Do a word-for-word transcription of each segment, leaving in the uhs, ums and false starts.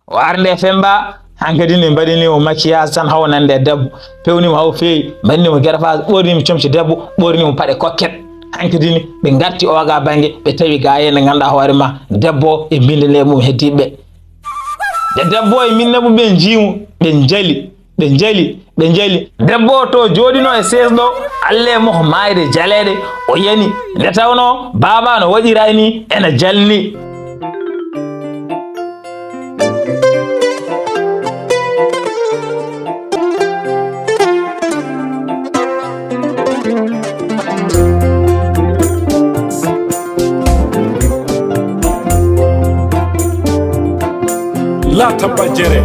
O arde Femba, hankadi ne mbaɗini mo maquillage tan haw nande debbo. Pewni mo haw feewi, mbaɗni mo gerefaas, ɓorni mo comci debbo, ɓorni mo paɗe kokket. Hankadi ne ɓe ngarti oga bannge, ɓe tawi ga heen nde ngannduɗaa hoore ma, debbo e mbindane mum heddiiɓe. Nde debbo e mbindane mum ɓe njii mo, ɓe njali, ɓe njali, ɓe njali. Debbo o to jooɗino e sees ɗo, alle mo ko maayde jaleeɗe, o yani. Nde tawnoo baaba no waɗira ni, ena jalni. Laata ba jere.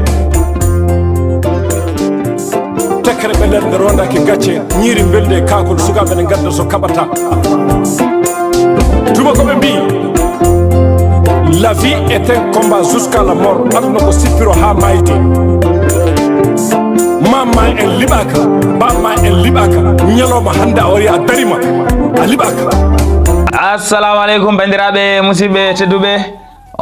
Tekkere ɓe nder nde rondake gacce, ñiiri mbelde e kaakol, sukaaɓe ne ngadda so kaɓata. Tuma ko ɓe mbii, la vie est un combat jusqu'à la mort. Aduna ko sippiro haa maayde. Maam ma en liɓaaka, baaba ma en liɓaaka. Ñalawma hannde a wari a darima, a liɓaaka. Assalamu aleykum, banndiraaɓe, musidɓe tedduɓe.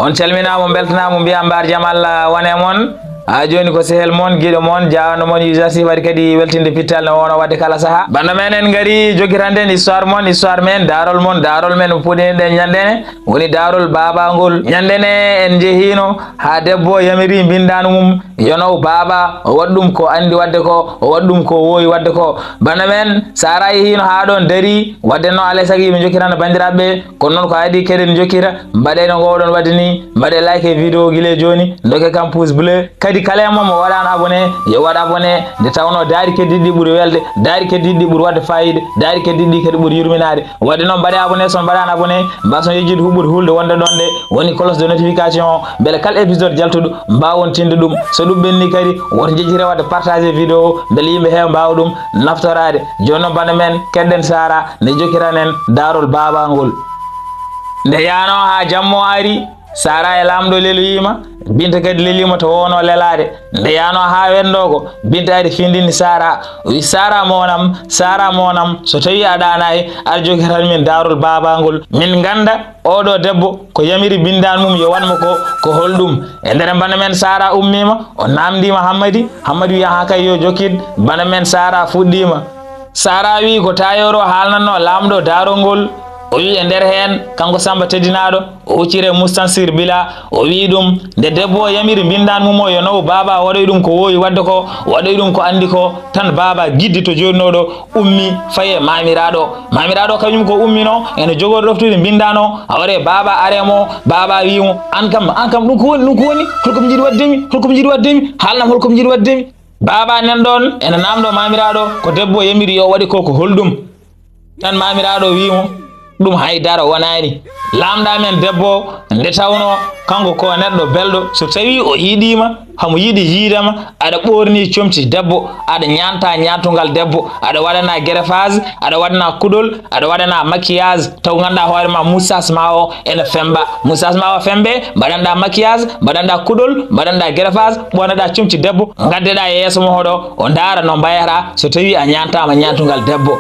On calminaama, on mbeltanaama, mbiyaa mbaar jam Allah wone mon. Haa jooni ko sehel mon, giɗo mon, jaawano mon, Yuusuf Asi, waɗi kadi weltinde pittal no woono waɗde kala sahaa. Bannda men en ngari jokkitanɗen histoire mon, histoire men, daarol mon, daarol men mo puɗɗiɗen ñande ne, woni daarol baaba ngol. Ñande ne en njehiino haa debbo yamiri mbindaanu mum, yo naw baaba, o waɗ ɗum ko anndi waɗde ko, o waɗ ɗum ko woowi waɗde ko. Bannda men, Sara yehiino haa ɗoon darii, waɗde noon alaa e sago yimɓe njokkitana banndiraaɓe ɓe. Kono noon ko adii keɗen njokkita, mbaɗee no ngoowɗon waɗde ni, mbaɗee like e vidéo gila e jooni, ndokkee kam pouce bleu. Kadi kala e mon mo waɗaano abonné, yo waɗ abonné, nde tawnoo daari keddiiɗi ɗi ɓuri welde, daari keddiiɗi ɗi ɓuri waɗde faayiida, daari keddiiɗi ɗi kadi ɓuri yurminaade. Waɗde noon mbaɗee abonné, so on mbaɗaano abonné, mbaason yejjitde huɓɓude hulde wonde ɗoon nde, woni cloche de notification, mbele kala épisode jaltuɗo mbaawon tinde ɗum. So ɗum ɓenni kadi, woto njejjite waɗde partager vidéo o, mbele yimɓe heewa mbaawa ɗum naftoraade. Jooni noon bannda men, keɗɗen Sara, nde jokkitan en daarol baaba ngol. Nde yaanoo haa jamma o ari, Sara e laamɗo leloyiima, Binta kadi leliima to woono lelaade. Nde yaanoo haa wenndoo ko, Binta ari findini Sara, o wi, "Sara mon am, Sara mon am, so tawii a ɗaanaay, ar jokkitan min daarol baaba ngol. Min ngannda oɗo debbo ko yamiri mbindaanu mum yo waɗ mo ko, ko holɗum?" E nder bannda men Sara ummiima, o naamndiima Hammadi, Hammadi wi, "Ahan kay, yo jokkit." Bannda men Sara fuɗɗiima. Sara wi ko taayoro haalnatnoo laamɗo daarol ngol. O wi e nder heen, kanko Samba teddinaaɗo, o hucciri e Mustansir Bila, o wi ɗum, nde debbo o yamiri mbindaanu mum o yo naw baaba, waɗoy ɗum ko woowi waɗde ko, waɗoy ɗum ko anndi ko, tan baaba giddi to jooɗinoo ɗo, ummi, fayi e maamiraaɗo. Maamiraaɗo kañum ko umminoo, ene jogori ɗoftude mbindaanu o, a ware baaba are mo, baaba wi mo, "Aan kam, aan kam, ɗum ko woni, ɗum ko woni? Holko mi jiɗi waɗde mi? Holko mi jiɗi waɗde mi? Haalnam holko mi jiɗi waɗde mi?" Baaba nan ɗoon ene naamndoo maamiraaɗo ko debbo yamiri yo waɗi ko, ko holɗum? Tan maamiraaɗo wii mo, "Ɗum hay dara wonaani. Laamɗo amen debbo o, nde tawnoo kanko ko neɗɗo belɗo, so tawii o yiɗiima, hamo yiɗi yiidema, aɗa ɓoorni comci debbo, aɗa ñaanta ñaantungal debbo, aɗa waɗana gerefaas, aɗa waɗana kuɗol, aɗa waɗana maquillage, taw ngannduɗaa hoore ma moustache ma o ene femmba. Moustache ma o femmbe, mbaɗanɗaa maquillage, mbaɗanɗaa kuɗol, mbaɗanɗaa gerefaas, ɓoornoɗaa comci debbo, ngaddeɗaa e yeeso mo hoɗo, o ndaara no mbayata so tawii a ñaantaama ñaantungal debbo."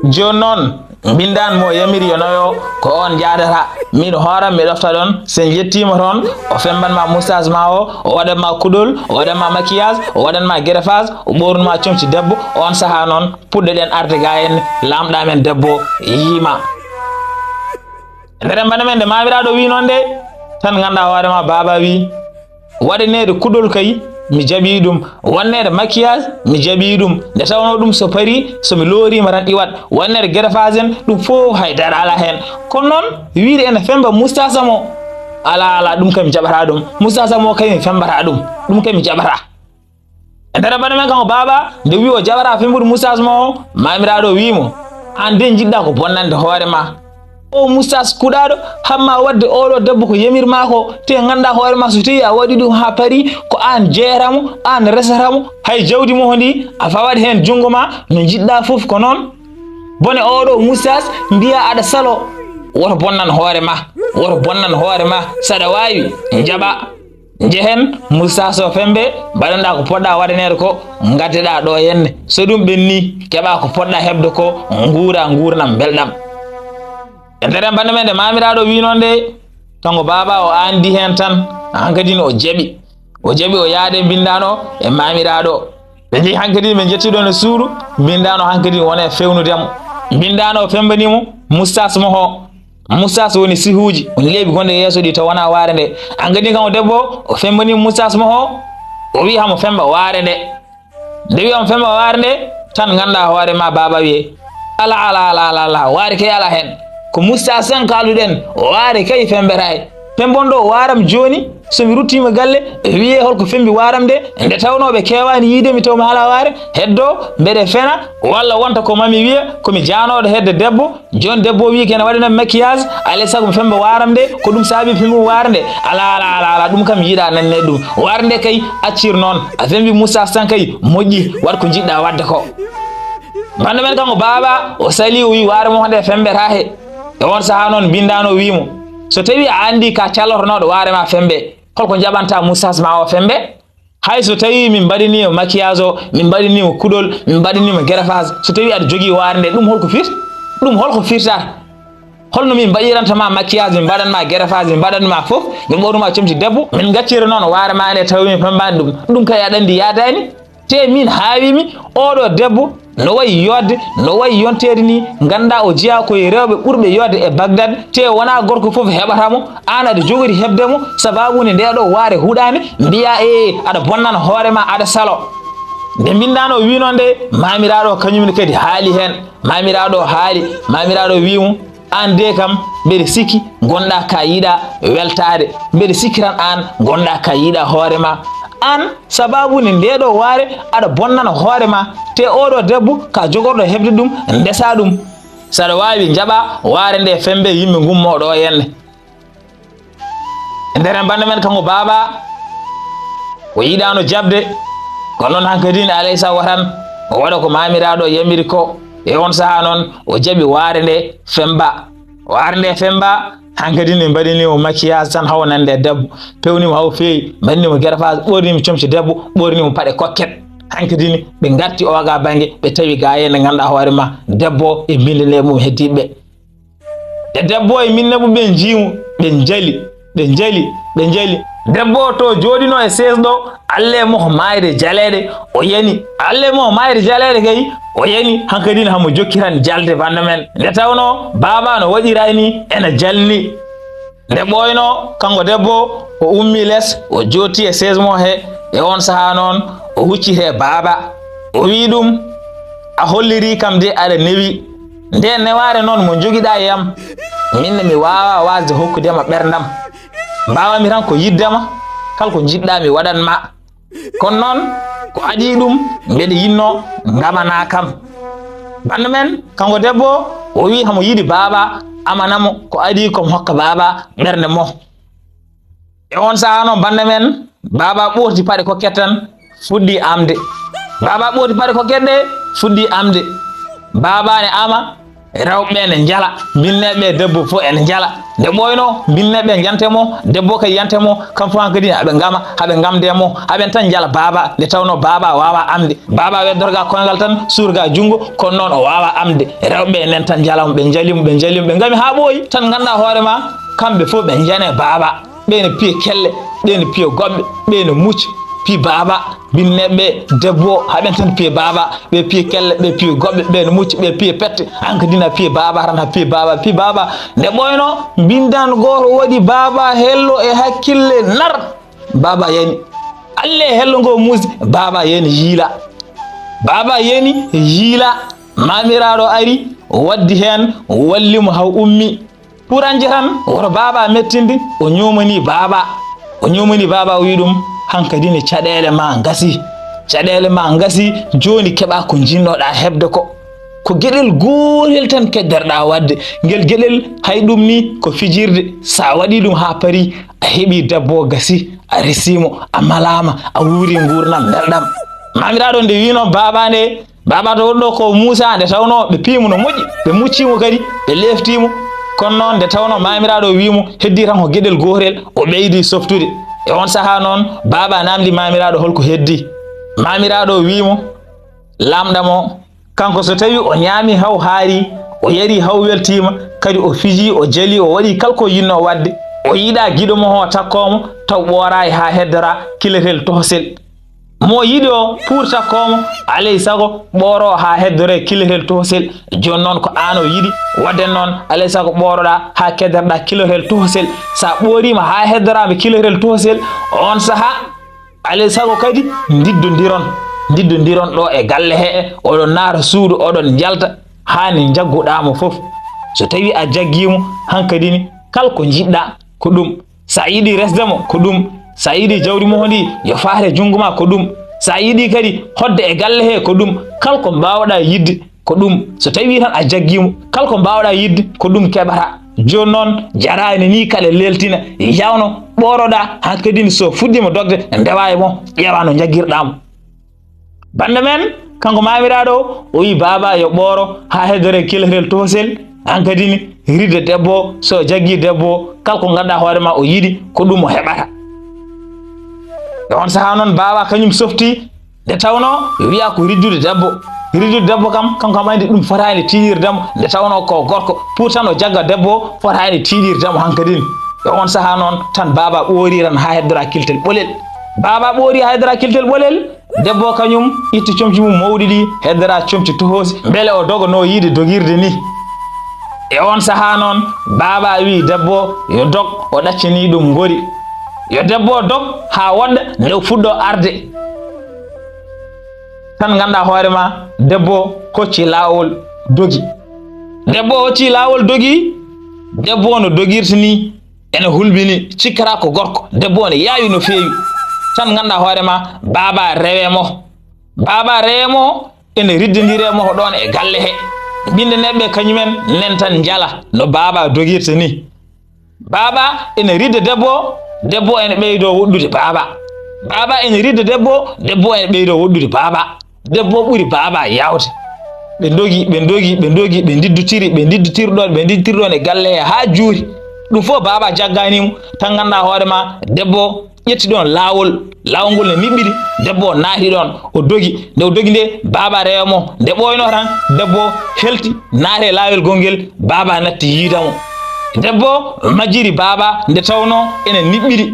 Jooni noon, mbinndaan mo yamiri yo nawo, ko oon njaadata. Miin hooram mi ɗofta ɗoon, so en yettiima toon, o femmban ma moustache ma o, o waɗan ma kuɗol, o waɗan ma maquillage, o waɗan ma gerefaas, o ɓoornu ma comci debbo, oon sahaa noon, puɗɗoɗen arde ga en, laamɗo amen debbo yiima. E nder bannda men nde maamiraaɗo wii noon de, tan nganndaa hoore ma baaba wii, waɗaneede kuɗol kay, mi jaɓii ɗum, waɗaneede maquillage, mi jaɓii ɗum, nde tawnoo ɗum so parii, so mi looriima tan iwat, waɗaneede gerefaas en, ɗum fof hay dara alaa heen. Kono noon, wiyde ene femmba moustache am o, alaa, alaa, ɗum kay mi jaɓataa ɗum, moustache am o kay mi femmbataa ɗum, ɗum kay mi jaɓataa. E nder bannda men kanko baaba, nde wii o jaɓataa femmbude moustache mo o, maamiraaɗo wii mo, "Aan de njiɗɗaa ko bonnande hoore ma. O moustache kuɗaaɗo, hamma waɗde oɗo debbo ko yamir ma ko, te nganndaa hoore ma so tawii a waɗi ɗum haa parii, ko aan jeeyata mo, aan resata mo, hay jawdi mo ndi a fawat heen junngo ma, no njiɗɗaa fof ko noon. Bone oɗo moustache mbiyaa aɗa saloo, woto bonnan hoore ma, woto bonnan hoore ma, saɗa waawi, njaɓaa." Njehen, moustache o femmbe, mbaɗanɗaa ko poɗɗaa waɗaneede ko, ngaddeɗaa ɗo henne. So ɗum ɓennii, keɓaa ko poɗɗaa heɓde ko, nguuraa nguurndam mbelɗam. E nder bannda men nde maamiraaɗo wii noon de, kanko baaba o anndi heen tan, hankadi no o jaɓi. O jaɓi o yaade mbindaano e maamiraaɗo. Ɓe njehi hankadi ɓe njetti ɗon e suudu, mbindaano hankadi wona e fewnude mo. Mbindaano o femmbanii mo mustaas mo o. Mustaas woni sihuuji, woni leeɓi gonɗi e yeeso ɗi taw wonaa waare nde. Hankadi kanko debbo o femmbanii mustaas mo o, o wi'i hamo femmba waare nde. Nde wi'i hamo femmba waare nde, tan nganndaa hoore ma baaba wi'e, "Ala, ala, ala, ala, ala, waare kay ala heen. Ko mustaas tan kaaluɗen, waare kay femmbetaay. Femmbon ɗo waaram jooni, so mi ruttiima galle, wi'e hol ko femmbi waaram nde, nde tawnoo ɓe keewaani yiide mi taw mi alaa waare, heddo mbeɗe fena, walla wonta ko mami wi'e ko mi jaanooɗo hedde debbo, jooni debbo o wi'i ko ene waɗanam maquillage, alaa e sago mi femmba waaram nde, ko ɗum saabi femmbi waare nde. Ala, ala, ala, ala, ɗum kam mi yiɗaa nannde ɗum. Waare nde kay accir noon, a femmbi mustaas tan kay moƴƴi, waɗ ko njiɗɗaa waɗde ko." Bannda men kanko baaba, o salii, o wi'i waare mo nde femmbetaa he. E on sahaa noon mbindaano wi'i mo, "So tawii a anndii ka callotonooɗo waare ma femmbe, hol ko njaɓantaa mustaas ma o femmbe? Hay so tawii min mbaɗanii mo maquillage o, min mbaɗanii mo kuɗol, min mbaɗanii mo greffage, so tawii aɗa jogii waare nde, ɗum hol ko fir-, ɗum hol ko firtata? Hol no min mbaɗiranta ma maquillage, min mbaɗan ma greffage, min mbaɗan ma fof, min ɓornu ma comci debbo, min ngaccira noon waare ma nde tawi min femmbaani ɗum? Ɗum kay aɗa anndi yaadaani?" Te min haawiimi, oɗo debbo no wayi yodde, no wayi yonteede ni, nganndaa o jeyaa ko e rewɓe ɓurɓe yodde e Bagdad, te wonaa gorko fof heɓata mo, aan aɗa jogori heɓde mo, sabaabu nde ndeeɗo waare huɗaande, mbiyaa, "Ee, aɗa bonnana hoore ma, aɗa salo." Nde mbindaano o wiinoo nde, maamiraaɗo kañum ne kadi haali heen. Maamiraaɗo o haali, maamiraaɗo wii mo, "Aan de kam, mbeɗe sikki ngonɗaa ka yiɗaa weltaade. Mbeɗe sikki tan aan ngonɗaa ka yiɗaa hoore ma. Aan, sabaabu nde ndeeɗo waare, aɗa bonnana hoore ma. Te oɗo debbo, ka jogorɗo heɓde ɗum, ndesaa ɗum. Saɗa waawi njaɓaa waare nde femmbe yimɓe ngummoo ɗo henne." E nder en bannda men kanko baaba, o yiɗaano jaɓde, kono noon hankadi ne alay sago tan o waɗa ko maamiraaɗo yamiri ko. E on sahaa noon o jaɓi waare nde femmba. Waare nde femmba, hankadi ne mbaɗini mo maquillage tan haw nande debbo, pewni mo haw feewi, mbaɗini mo greffage, ɓorni mo comci debbo, ɓorni mo paɗe kokket. Hankadi ne ɓe ngarti oga bannge, ɓe tawi ga heen nde ngannduɗaa hoore ma debbo e mbinndi nde mum heddiiɓe. E debbo e minne mum ɓe njiimu, ɓe njali, ɓe njali, ɓe njali. Debbo o to jooɗino e sees ɗo, alle mo ko maayde jaleeɗe, o yani. Alle mo ko maayde jaleeɗe kay, o yani. Hankadi ne hamo jokki tan jalde bannda men. Nde tawnoo baaba no waɗirayni ena jalni. Nde ɓooynoo, kanko debbo, o ummii les, o jooɗti e sees mo he. E oon sahaa noon, o hucciti e baaba. O wii ɗum, "A hollirii kam de aɗa newi. Ndeen newaare noon mo njogiɗaa e am, min ne mi waawaa waasde hokkude ma ɓerndam. Mbaawaa-mi tan ko yiɗde ma, kala ko njiɗɗaa mi waɗan ma. Kono noon, ko adii ɗum, mbeɗa yiɗnoo ngamanaa kam." Bannda men, kanko debbo, o wii hamo yiɗi baaba amana mo ko adii ko mo hokka baaba ɓernde mo. E oon sahaa noon, bannda men, baaba ɓoorti paɗe kokket tan, fuɗɗi amde. Baaba ɓoorti paɗe kokket ɗe, fuɗɗi amde. Baaba ne ama, rewɓe ɓe ne njala, mbinneeɓe debbo fof ene njala. Nde ɓooynoo, mbinneeɓe njante mo, debbo kay yante mo, kam fof hankadi haɓe ngama, haɓe ngamde mo, haɓen tan njala baaba, nde tawnoo baaba waawaa amde. Baaba weddorga koyngal tan, suurga junngo, kono noon o waawaa amde. Rewɓe ɓe nen tan njala mo, ɓe njali mo, ɓe njali mo, ɓe ngami haa ɓooyi, tan nganndaa hoore ma, kamɓe fof ɓe njane baaba. Ɓe ne piya kelle, ɓe ne piya goɓɓe, ɓe ne mucci, piya baaba. Mbinneeɓe debbo, haɓen tan piya baaba, ɓe piya kelle, ɓe piya goɓɓe, ɓe ne mucci, ɓe piya pette. Hankadi na piya baaba, tan ha piya baaba, piya baaba. Nde ɓooynoo, mbinndaan gooto waɗi baaba hello e hakkille nar. Baaba yani. Alle hello ngo muusi, baaba yani yiila. Baaba yani yiila. Maamiraaɗo ari, waddi heen, walli mo haa o ummi. Pour anje tan, woto baaba mettinde, o ñoomanii baaba. O ñoomanii baaba, o wii ɗum, hankadi ne caɗeele ma ngasi. Caɗeele ma ngasi, jooni keɓaa ko njiɗnoɗaa heɓde ko. Ko geɗel gootel tan keddorɗaa waɗde. Ngel geɗel, hay ɗum ni ko fijirde. So a waɗii ɗum haa parii, a heɓii debbo o gasi, a resii mo, a malaama, a wuurii nguurndam belɗam. Maamiraaɗo nde wiinoo baaba nde, baaba to wonɗo ko Muusaa, nde tawnoo ɓe pii mo no moƴƴi, ɓe muccii mo kadi, ɓe leeftii mo. Kono noon nde tawnoo maamiraaɗo o wii mo, heddii tan ko geɗel gootel, o ɓeydii softude. E oon sahaa noon, baaba naamndii maamiraaɗo hol ko heddii. Maamiraaɗo o wii mo, laamɗam o, kanko so tawii o ñaamii haa o haarii, o yarii haa o weltiima, kadi o fijii, o jalii, o waɗii kala ko yiɗnoo waɗde, O yiɗa giɗo mo o takkoo mo taw ɓooraay haa heddora kiletel tohosel. Mo yiɗi o pour takkoo mo, alay sago ɓooroo haa heddoree kiletel tohosel. Jooni noon ko aan o yiɗi, waɗde noon alay sago ɓooroɗaa haa keddotoɗaa kiletel tohosel. So a ɓooriima haa heddoraama kiletel tohosel, oon sahaa alay sago kadi ndiddondiron, ndiddondiron ɗo e galle hee, oɗon naata suudu, oɗon njalta, haa nde njagguɗaa mo fof. So tawii a jaggii mo, hankadi ne, kala ko njiɗɗaa, ko ɗum. So a yiɗii resde mo, ko ɗum. So a yiɗii jawdi mo ndi, yo faat e junngo maa, ko ɗum. So a yiɗii kadi hoɗde e galle hee, ko ɗum. Kala ko mbaawɗaa yiɗde, ko ɗum. So tawii tan a jaggii mo, kala ko mbaawɗaa yiɗde, ko ɗum keɓataa. Jooni noon, jaraani nii kaɗa leeltina, yawno ɓooroɗaa, hankadi ne so fuɗɗiima dogde, ndewaa e mo, ƴeewaa no njaggirɗaa mo. Bannda men, kanko maamiraaɗo o, o wii baaba yo ɓooro haa heddoree kiletel tohosel, hankadi ne ridde debbo o, so jaggii debbo o, kala ko ngannduɗaa hoore maa o yiɗi, ko ɗum o heɓata. E oon sahaa noon, baaba kañum softii, nde tawnoo wiyaa ko riddude debbo. Riddude debbo kam, kanko kam anndi ɗum fotaani tiiɗirde mo, nde tawnoo ko gorko, pour tan o jagga debbo o, fotaani tiiɗirde mo hankadi ne. E oon sahaa noon, tan baaba ɓoori tan haa heddora kiltel ɓolel. Baaba ɓoori haa heddora kiltel ɓolel, debbo o kañum itti comci mum mawɗi ɗi, heddora comci tohoosi, mbele o doga no yiɗi dogirde ni. E oon sahaa noon, baaba wii debbo o yo dog, o ɗaccanii ɗum ngori. Yo debbo o dog haa woɗɗa, nde o fuɗɗoo arde. Tan nganndaa hoore maa, debbo o hocci laawol, dogi. Debbo o hocci laawol, dogi. Debbo o no dogirta ni, ene hulɓini, cikkata ko gorko. Debbo o ne yaawi no feewi. Tan nganndaa hoore maa, baaba rewe mo. Baaba rewe mo, ene riddondire mo ɗoon e galle he. Ɓiɗɗo neɗɗo kañumen nen tan njala no baaba dogirta ni. Baaba ene ridda debbo, debbo ene ɓeydoo woɗɗude baaba. Baaba ene ridda debbo, debbo ene ɓeydoo woɗɗude baaba. Debbo ɓuri baaba yaawde. Ɓe ndogi, ɓe ndogi, ɓe ndogi, ɓe ndiddotiri, ɓe ndiddotiri ɗoon, ɓe ndiddotiri ɗoon e galle he haa juuri. Ɗum fof baaba jaggaani mo, tan nganndaa hoore maa debbo ƴetti ɗoon laawol, laawol ngol ne niɓɓiri, debbo o naati ɗoon, o dogi. Nde o dogi nde, baaba rewa mo, nde ɓooynoo tan, debbo o helti, naati e laawol gongel, baaba natti yiida mo. Debbo o majjiri baaba nde tawnoo ene niɓɓiri.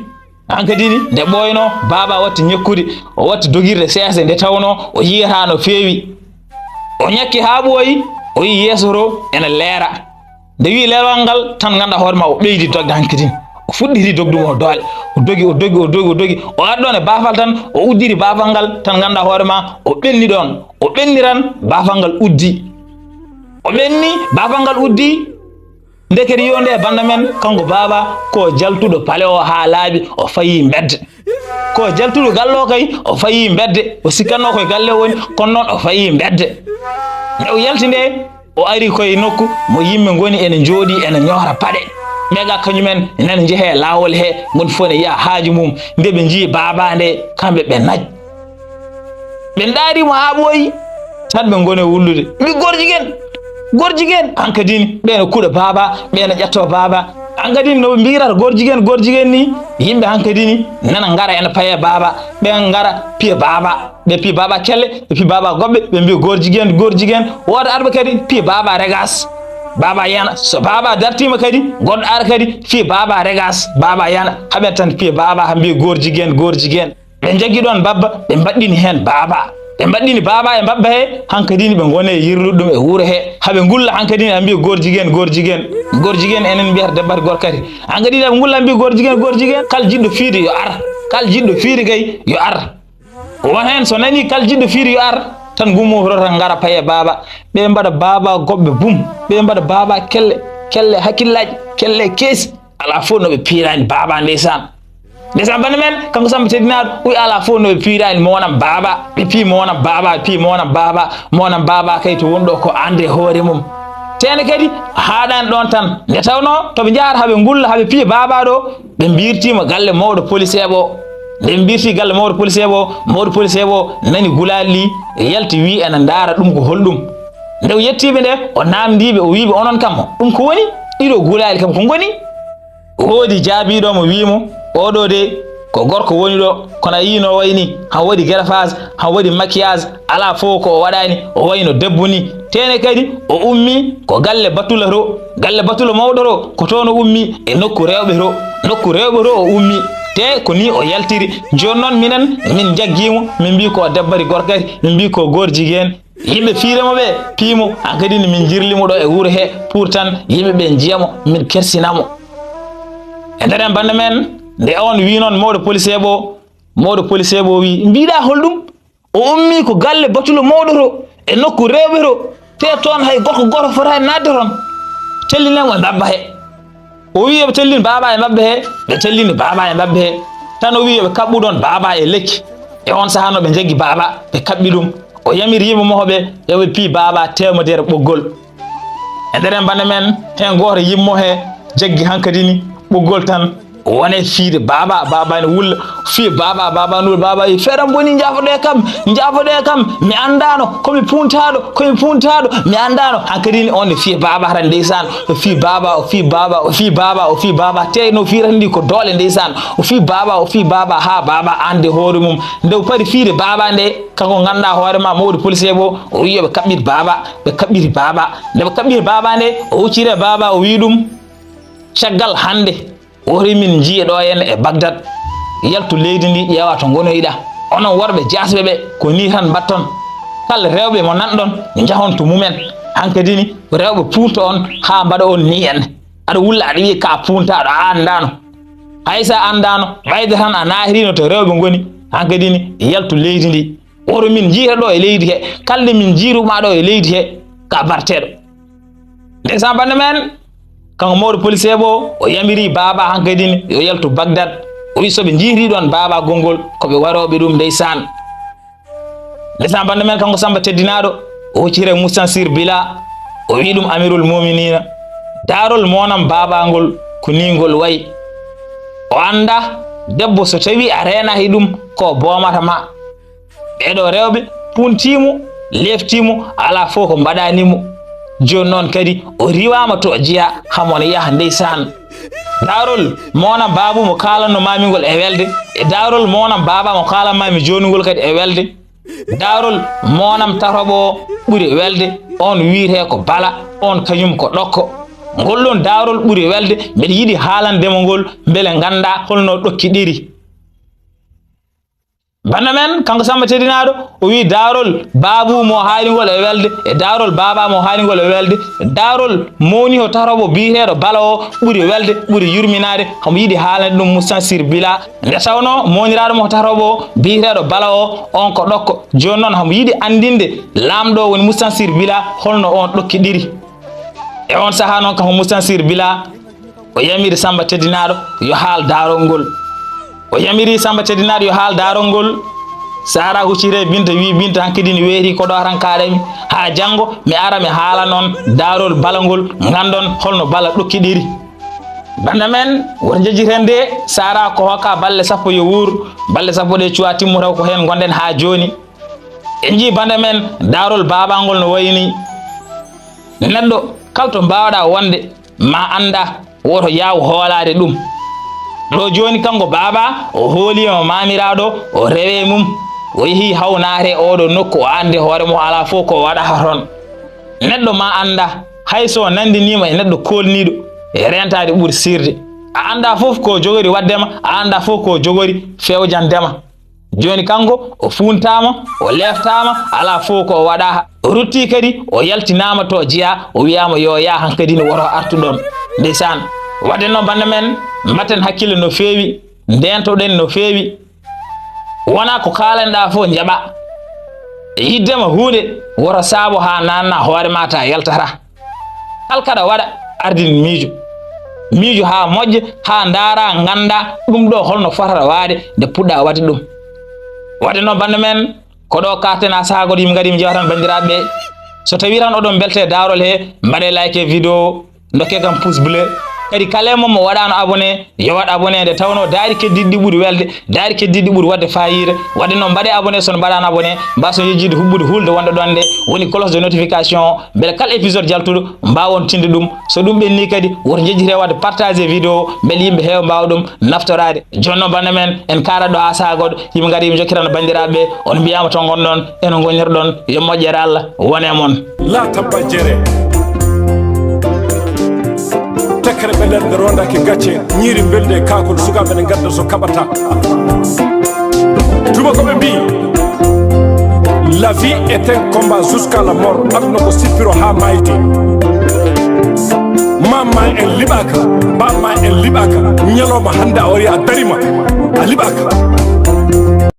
Hankadi ni, nde ɓooynoo, baaba watti ñakkude, o watti dogirde seese nde tawnoo o yiyataa no feewi. O ñakki haa ɓooyi, o yii yeeso to ene leera. Nde wii leerwal ngal tan, nganndaa hoore maa o ɓeydi dogde hankadi. O fuɗɗiti dogde mo doole. O dogi, o dogi, o dogi, o dogi. O ari ɗoon e baafal tan, o udditi baafal ngal tan, nganndaa hoore maa o ɓenni ɗoon. O ɓenni tan, baafal ngal uddi. O ɓenni, baafal ngal uddi. Ndekete yo nde bannda men, kanko baaba, ko jaltuɗo pale o haa laaɓi, o fayi mbedde. Ko jaltuɗo galle o kay, o fayi mbedde. O sikkatnoo koye galle o woni, kono noon o fayi mbedde. Nde o yalti nde, o ari koye nokku mo yimɓe ngoni ene njooɗii, ene ñoora paɗe. Ɓe ga kañumen nana njehee laawol he, ngoni fof ne yiya haaju mum. Nde ɓe njii baaba nde, kamɓe ɓe naaj. Ɓe ndaari mo haa ɓooyi, tan ɓe ngoni wullude. Mbi gorjigen, gorjigen, hankadi ni, ɓe no kuɗa baaba, ɓe no ƴetto baaba. Hankadi ni no ɓe mbiyata gorjigen, gorjigen ni, yimɓe hankadi ni, nana ngara ene paye baaba, ɓe ngara piya baaba. Ɓe piya baaba kelle, ɓe piya baaba goɓɓe, ɓe mbiya gorjigen, gorjigen. Wooda arɓe kadi piya baaba regas, baaba yana. So baaba dartiima kadi, goɗɗo ara kadi piya baaba regas, baaba yana. Haɓen tan piya baaba, haa mbiya gorjigen, gorjigen. Ɓe njaggi ɗoon baaba, ɓe mbaɗɗini heen baaba. Ɓe mbaɗɗini baaba e baaba he, hankadi ni ɓe ngoni e yirlude ɗum e wuro he. Haa ɓe ngulla hankadi ni, haa mbiya gorjigen, gorjigen. Gorjigen enen mbiyata debbo gorko kadi. Hankadi ni haa ɓe ngulla mbiya gorjigen, gorjigen. Kala jiɗɗo fiide yo ar. Kala jiɗɗo fiide kay yo ar. Won heen so nanii kala jiɗɗo fiide yo ar, tan ngummootoo tan ngara paye baaba. Ɓe mbaɗa baaba goɓɓe bum. Ɓe mbaɗa baaba kelle, kelle hakkillaaji, kelle keesi. Alaa fof no ɓe piiraani baaba ndeysaan. Ndeysaan bannda men, kanko Samba Teddinaaɗo, wi alaa fof no ɓe piiraani mo wonam baaba. Ɓe pii mo wonam baaba, ɓe pii mo wonam baaba, mo wonam baaba kay to woni ɗo ko annde hoore mum. Teene kadi haaɗaani ɗoon tan. Nde tawnoo to ɓe njahata haa ɓe ngulla, haa ɓe piya baaba ɗo, ɓe mbirtiima galle mawɗo poliseeɓe o. Nde ɓe mbirti galle mawɗo poliseeɓe o, mawɗo poliseeɓe o nani gulaali ɗi, yalti wii ena ndaara ɗum ko holɗum. Nde o yettiiɓe nde, o naamndiiɓe, o wiiɓe onon kam, ɗum ko woni? Ɗiɗo gulaali kam ko ngoni? Woodi jaabiiɗo mo wii mo, "Oɗo de ko gorko woni ɗo, kono a yii no wayi ni, han waɗi greffage, han waɗi maquillage, alaa fof ko o waɗaani, o wayi no debbo ni, Tee ne kadi, o ummii ko galle Batula to, galle Batula mawɗo to, ko toon o ummii, e nokku rewɓe to, nokku rewɓe to o ummii. Tee ko nii o yaltiri. Jooni noon minen, min njaggii mo, min mbii ko o debbari gorkati, min mbii ko goor jigéen. Yimɓe fiire mo ɓe, pii mo, hankadi ne min njirli mo ɗo e wuro he, pour tan yimɓe ɓe njiya mo, min kersina mo. E nder en bannde men, nde on wii noon mawɗo policier ɓo, mawɗo policier ɓo wii, mbiɗa holɗum? O ummii ko galle Batula mawɗo to, e nokku rewɓe to, te toon hay gorko gooto fotaani naatde toon. Tellinen mo e mbabba he. O wii yo ɓe tellin baaba e mbabba he, ɓe tellini baaba e mbabba he. Tan o wii yo ɓe kaɓɓu ɗoon baaba e lekki. E on sahaa no ɓe njaggi baaba, ɓe kaɓɓi ɗum. O yamiri yimɓe mo ɓe, yo ɓe pii baaba teemedere ɓoggol. E nder en bannde men, heen gooto yimmo he jaggi hankadi ni ɓoggol tan. Wone fiide baaba, baaba ne wulla. Fii baaba, baaba ne wulla, baaba yi, "Feere am boni, njaafoɗee kam, njaafoɗee kam. Mi anndaano, ko mi puuntaaɗo, ko mi puuntaaɗo, mi anndaano." Hankadi ni on ne fii baaba hara ndeysaan. O fii baaba, o fii baaba, o fii baaba, o fii baaba. Tee no fiirata ndi ko doole ndeysaan. O fii baaba, o fii baaba, haa baaba annde hoore mum. Nde o pari fiide baaba nde, kanko ngannduɗaa hoore ma mawɗo policier ɓo, o wii yo ɓe kaɓɓit baaba, ɓe kaɓɓiti baaba. Nde ɓe kaɓɓiti baaba nde, o hucciti e baaba, o wii ɗum, "Caggal hannde, wori min njiye ɗo en e Bagdad. Yaltu leydi ndi, ƴeewa to ngonoyɗa. Onon worɓe jaasɓe ɓe, ko nii tan mbatton. Kala rewɓe mo nanɗon, njahon to mumen. Hankadi ni, rewɓe puunto on haa mbaɗa on nii en. Aɗa wulla, aɗa wiya ka puuntaaɗo, a anndaano. Hay so a anndaano, ɓayde tan a naatirino to rewɓe ngoni. Hankadi ni, yaltu leydi ndi. Woro min njiyta ɗo e leydi he. Kala nde min njiyru ma ɗo e leydi he, ka barteɗo." Ndeysaan bannde men, kanko mawɗo policier ɓo, o yamiri baaba hankadi ni yo yaltu Bagdad. O wi so ɓe njiyri ɗoon baaba gonngol, ko ɓe warooɓe ɗum ndeysaan. Ndeysaan bannde men, kanko Samba Teddinaaɗo, o hucciri e Mustansir Bila, o wi ɗum Amirul Muminina, daarol monam baaba ngol, ko ni ngol wayi. O annda debbo so tawi a reenaaki ɗum, ko boomata ma. Ɓeeɗo rewɓe puntii mo, leeftii mo, alaa fof ko mbaɗaani mo. Jooni noon kadi o riiwaama to jeyaa, hamo ne yaha ndeysaan. Daarol monam baabu mo kaalanno maami ngol e welde, e daarol monam baaba mo kaalan maami jooni ngol kadi e welde. Daarol monam tataɓo o ɓuri welde, on wiyetee ko Bala, on kañum ko ɗokko. Ngol ɗoon daarol ɓuri welde, mbeɗa yiɗi haalande mo ngol, mbele nganndaa holno ɗokki ɗiri. Bannda men, kanko Samba Teddinaaɗo, o wii daarol baabu mo haali ngol e welde, e daarol baaba mo haali ngol e welde, daarol mawni o tataɓo biyeteeɗo Bala o ɓuri welde, ɓuri yurminaade, hamo yiɗi haalande ɗum Mustansir Bila. Nde tawnoo mawniraaɗo mo tataɓo o biyeteeɗo Bala o, on ko ɗokko. Jooni noon hamo yiɗi anndinde laamɗo o woni Mustansir Bila holno on ɗokki ɗiri. E on sahaa noon kanko Mustansir Bila, o yamiri Samba Teddinaaɗo yo haal daarol ngol. O yamiri Samba Teddinaaɗo yo haal daarol ngol. Sara hucciti e Binta, wii, "Binta, hankadi ne weeti ko ɗo tan kaaɗami. Haa janngo mi ara mi haalana on daarol Bala ngol, nganndon holno Bala ɗokki ɗiri." Bannda men, woto njejjiten de, Sara ko hokka balɗe sappo yo wuur. Balɗe sappo ɗe cuwa timmo taw ko heen ngonɗen haa jooni. En njii bannda men daarol baaba ngol no wayi nii. Neɗɗo kala to mbaawɗaa wonde, ma annda woto yaaw hoolaade ɗum. Ɗo jooni kanko baaba o hooliima maamiraaɗo, o rewe mum, o yehi hawnaare oɗo nokku, o anndi hoore mum alaa fof ko waɗata toon. Neɗɗo ma annda, hay so nanndiniima e neɗɗo koolniiɗo, e reentaade ɓuri sirde. A annda fof ko jogori waɗde ma, a annda fof ko jogori fewjande ma. Jooni kanko o fuuntaama, o leeftaama, alaa fof ko o waɗaa. O ruttii kadi, o yaltinaama to jeyaa, o wiyaama yo yaa hankadi ne woto artu ɗoon. Ndeysaan. Waɗde noon bannda men, mbatten hakkille no feewi, ndeentoɗen no feewi. Wonaa ko kaalanɗaa fof njaɓaa. E yiɗde ma huunde, woto saabo haa naatna hoore ma ta yaltata. Kala kaɗa waɗa, ardin miijo. Miijo haa moƴƴa, haa ndaara, ngannda ɗum ɗo holno fotata waade nde puɗɗa waɗde ɗum. Waɗde noon bannda men, ko ɗo kaaɗten haa sahaa goɗɗo yimɓe ngari mi jeewa tan banndiraaɓe ɓe. So tawii tan oɗon mbeltee daarol he, mbaɗee like e vidéo, ndokkee kam pouce bleu. Kadi kala e mon mo waɗaano abonné, yo waɗ abonné nde tawnoo daari keddiiɗi ɗi ɓuri welde, daari keddiiɗi ɗi ɓuri waɗde faayiida. Waɗde noon mbaɗee abonné, so on mbaɗaano abonné, mbaason yejjiide huɓɓude hulde wonde ɗoon nde, woni cloche de notification, mbele kala épisode jaltuɗo mbaawon tinde ɗum. So ɗum ɓennii kadi, woto njejjitee waɗde partager vidéo, mbele yimɓe heewa mbaawa ɗum naftoraade. Jooni noon bannde men, en kaarat ɗo haa sahaa goɗɗo, yimɓe ngari yimɓe njokkirana banndiraaɓe ɓe, on mbiyaama to ngonɗon, eno ngonirɗon, yo moƴƴere Allah wone e mon. La tabba jere. Tekkere ɓe nder nde rondake gacce, ñiiri mbelde e kaakol, sukaaɓe ne ngadda so kaɓata. Tuma ko ɓe mbi, la vie est un combat jusqu'à la mort. Aduna ko sippiro haa maayde. Ma ma en liɓaaka, ba ma en liɓaaka. Ñalawma hannde a wari a darima, a liɓaaka.